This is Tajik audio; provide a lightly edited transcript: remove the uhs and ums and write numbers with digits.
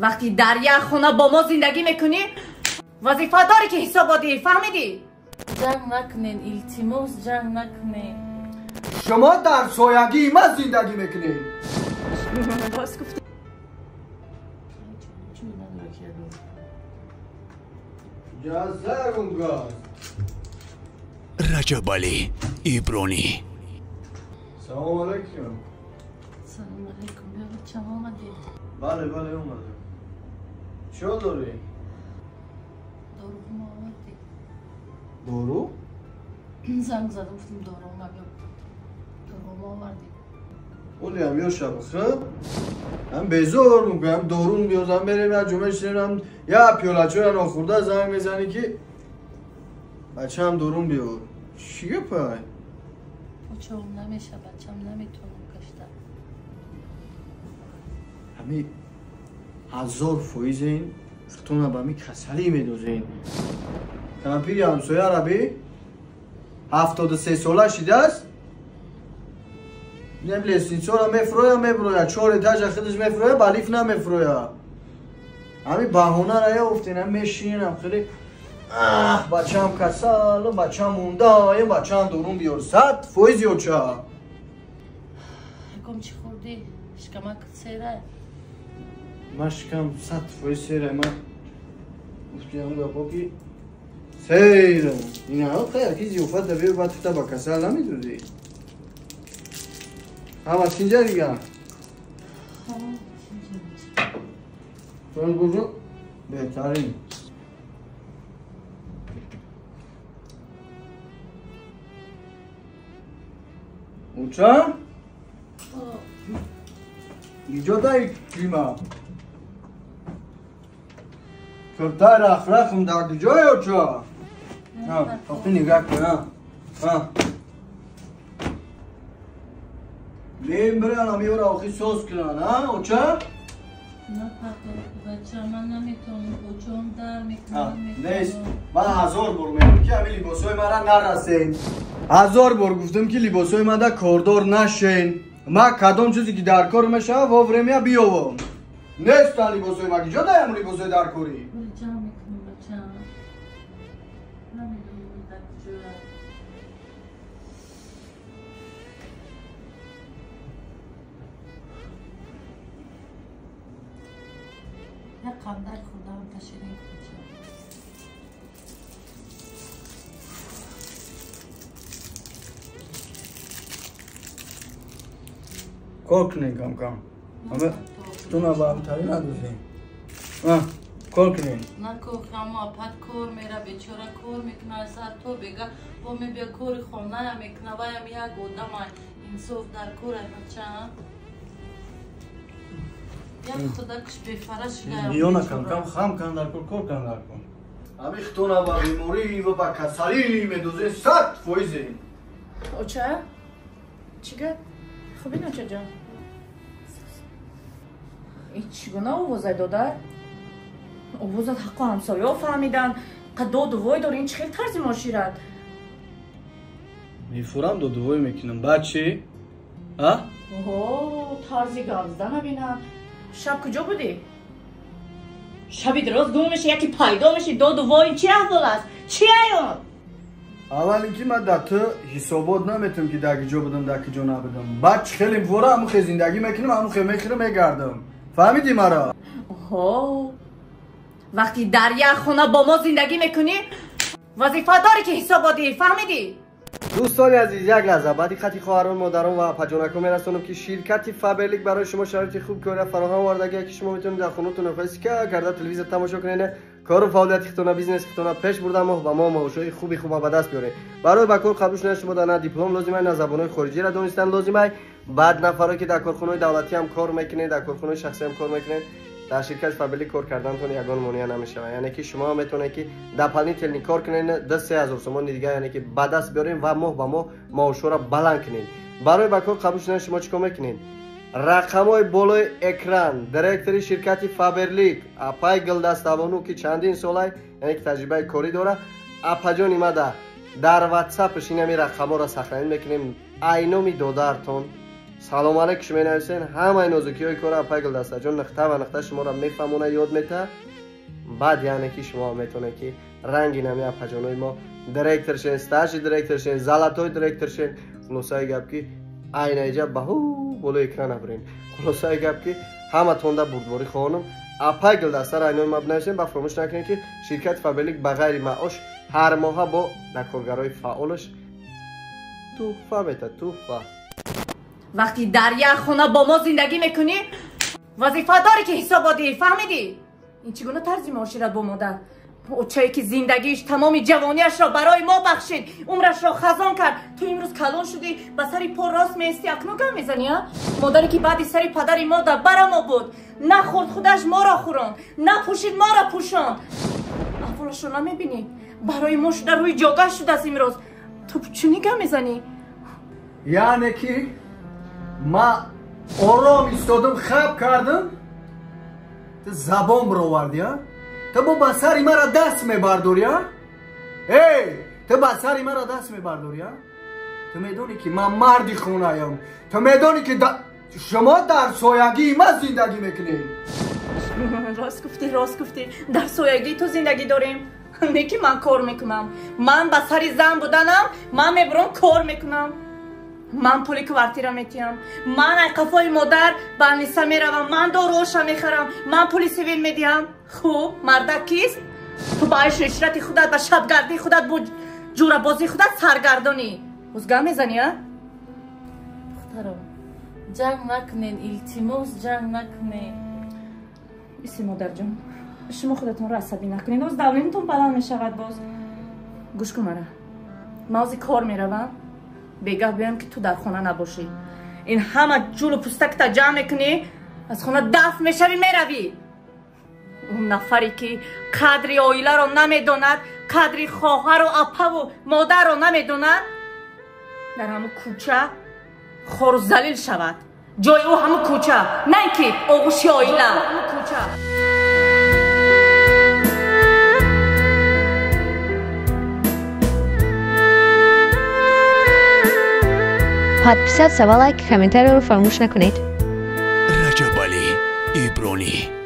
вақти дар як хона бо мо зиндагӣ мекунӣ, вазифа дорӣ ки ҳисобот диҳӣ, фаҳмидӣ? Ҷанг накунед, илтимос, ҷанг накунед. Шумо дар соягии ман зиндагӣ мекунед. Рост гуфтӣ. Раҷабалӣ Ибронӣ. Салом алейкум. Салом алейкум. Бачам омадед? Бале, бале, омадам. Чӣ дорӣ? Доруҳомо овардӣ? Дору? Занг задам, гуфтам доруҳома биё. Доруҳомо овардӣ? Олиам ё шабхы ҳам безор мекунам, дорун биёзам, берем як ҷумъа шинам, як пиёла чоя нохӯрда занг мезанӣ ки бачаам дорун биёр. Чӣ гапай? Очом намеша, бачам, наметавонам гашта. Ҳами 1000% ин хутуна ба ми касалӣ медозен. Кампири ҳамсоя раби 73 сола шидааст. Нем лестницора мефроя, меброя, чор этажа худаш мефроя, ба лифт намефроя. Ҳами баҳонара ёфтен, ҳам мешинам хеле бачаам касал, бачаам монда, бачаам дорун биёр. 100% ёча. Ягон чӣ хӯрдӣ? Шикамак сера? Ман шикам 100% сера. Ман гуфтиам гапо ки сейрам. Ина яки зиёфат да биёр, баъд тута ба касал намедодӣ. Ҳама тинҷа дига? Беҳтарин. Уча? Иҷо дай клима. Куртай рахрахм дар куҷое, оча? Охи нигоҳ кун. Мембирам ёра охи соз кунан, оча? Бача, ман наметавонам, очом дар мекунам. Нест. Ман 1000 бор мегӯям ки ҳамин либосҳои мара нарасен. 1000 бор гуфтам ки либосҳои мада кордор нашен. Ман кадом чизе ки дар кор мешава, во время биёвам. Нестан либосҳои ма, киҷо даям либосҳои дар корӣ? Ҷамъ мекунам, бача. Намедонам дар куҷоя. Як қандар хӯрдам, таширин кунча. Кор кунем кам-кам. Ама туна ба ҳамтарӣ надозем. Кор кунем. На кор, ҳамо апат кор мера, бечора кор мекуна, сар то бега, бо мебия кори хоная мекуна, ваям як одама инсоф дар кора, бача. Як худакш бефара шуда. Миёна кам-кам хам кан дар кор, кор кан дар кор. Ҳами хутуна ба беморӣ ва ба касалӣ медозем 100%. Оча? Чӣ гап? Хубин, очаҷон? Ин чӣ гуна овозай, додар? Овозат ҳаққу ҳамсояҳо фаҳмидан. Доду вой дори, ин чӣ хел тарзи муошират? Мефурам, доду вой мекунам. Баъд чӣ? Оҳо, тарзи гап задана бинам. Шаб куҷо будӣ? Шаби дароз гум меши, яке пайдо меши, доду вой, ин чӣ аҳвол аст? Чӣ аён? Аввал ин ки ман дар ту ҳисобот наметавонам ки дар куҷо будам, дар куҷо набудам. Баъд чӣ хеле вора ҳамун хел зиндагӣ мекунам, ҳамун хел мехӯрам, мегардам. Фаҳмидӣ маро? Оҳо, вақти дар як хона бо мо зиндагӣ мекунӣ, вазифа дорӣ ки ҳисобот диҳӣ, фаҳмидӣ? Дӯстони азиз, як лаҳза ба диққати хоҳарон, модарон ва апаҷонакон мерасонам ки ширкати Фаберлик барои шумо шароити хуб кора фароҳам овардагия ки шумо метавонед дар хонатон нафаси карда телевизор тамошо кунед, кору фаъолияти худтона, бизнеси худтона пеш бурда, моҳ ба моҳ маошҳои хуби хуба ба даст биёред. Барои ба кор қабул шудан шумо на диплом лозим на забонҳои хориҷиро донистан лозим. Баъд нафаро ки дар корхонаҳои давлатӣ ҳам кор мекунед, дар корхонаҳои шахсӣ ҳам кор мекунед, дар ширкати Фаберлик кор кардантон ягон монеа намешавад. Яъне ки шумо метавонед ки дополнительный кор кунед, 2-3 ҳазор сомони дига, яъне ки ба даст биёред ва моҳ ба моҳ маошҳоро баланд кунед. Барои ба кор қабул шудан шумо чӣ кор мекунед? Рақамҳои болои экран, директори ширкати Фаберлик апай Гулдаставону ки чандин солай, яъне ки таҷрибаи корӣ дорад, апаҷони мада дар ватсапш инами рақамҳоро сахранӣ мекунем. Айноми додаратон Салом алейкум менависен, ҳамаи нозукиҳои кора апай Гулдастаҷон нуқта ва нуқта шуморо мефаҳмона, ёд мета. Баъд яъне ки шумо метавонед ки ранги нами апаҷонои мо директор шен, старший директор шен, золотой директор шен. Хулосаи гап ки айна иҷа баҳу болои экран абрен. Хулосаи гап ки ҳаматонда бурдборӣ хоҳонам. Апай Гулдастаро айнои ма бинависен. Ба фаромӯш накунед ки ширкати Фаберлик ба ғайри маош ҳар моҳа бо коргарои фаъолаш туҳфа мета, туҳфа. Вақти дар як хона бо мо зиндагӣ мекунӣ, вазифа дорӣ ки ҳисобот диҳӣ, фаҳмидӣ? Ин чӣ гуна тарзи муошират бо модар? Очае ки зиндагиш тамоми ҷавонияшро барои мо бахшид, умрашро хазон кард. Ту имрӯз калон шудӣ, ба сари по рост меистӣ, акнун гап мезанӣ, а? Модаре ки баъди сари падари мо дар бара мо буд, нахӯрд худаш моро хӯронд, напӯшид моро пӯшонд. Аҳволашро намебинӣ? Барои мо шуда рӯи ҷогаш шудааст имрӯз. Ту чунин гап мезанӣ? Яъне ки ма ором истодам, хаб кардам, ту забон бировардӣ, а? Ту бо ба сари мара даст мебардорӣ, а? Эй, ту ба сари мара даст мебардорӣ, а? Ту медонӣ ки ман марди хонаям. Ту медонӣ ки шумо дар соягии ман зиндагӣ мекунед. Рост гуфтӣ, рост гуфтӣ. Дар соягии ту зиндагӣ дорем. Не ки ман кор мекунам. Ман ба сари зан буданам, ман мебурам кор мекунам. Ман пули квартира метиҳам. Ман айқафои модар ба Аниса меравам. Ман доруоша мехарам. Ман пули сивил медиҳам. Хуб, мардак кист? Ту ба айшу ишрати худат, ба шабгардии худат, бо ҷурабозии худат саргардонӣ. Боз гап мезанӣ, а? Духтаро, ҷанг накунед, илтимос, ҷанг накунед. Иси модарҷон, шумо худатонро асабӣ накунед. Боз давлинатон баланд мешавад боз. Гӯш кун мара. Ман ози кор меравам. Бегаҳ биёям ки ту дар хона набошӣ. Ин ҳама ҷулу пустакта ҷамъ мекунӣ, аз хона дафт мешавӣ, меравӣ. Он нафаре ки қадри оиларо намедонад, қадри хоҳару апаву модарро намедонад, дар ҳамун кӯча хору залил шавад. Ҷои ӯ ҳамун кӯча, на ин ки оғӯши оила. Кӯча. Подписаться, лайк, комментарий фаромӯш накунед. Раҷабалӣ Ибронӣ.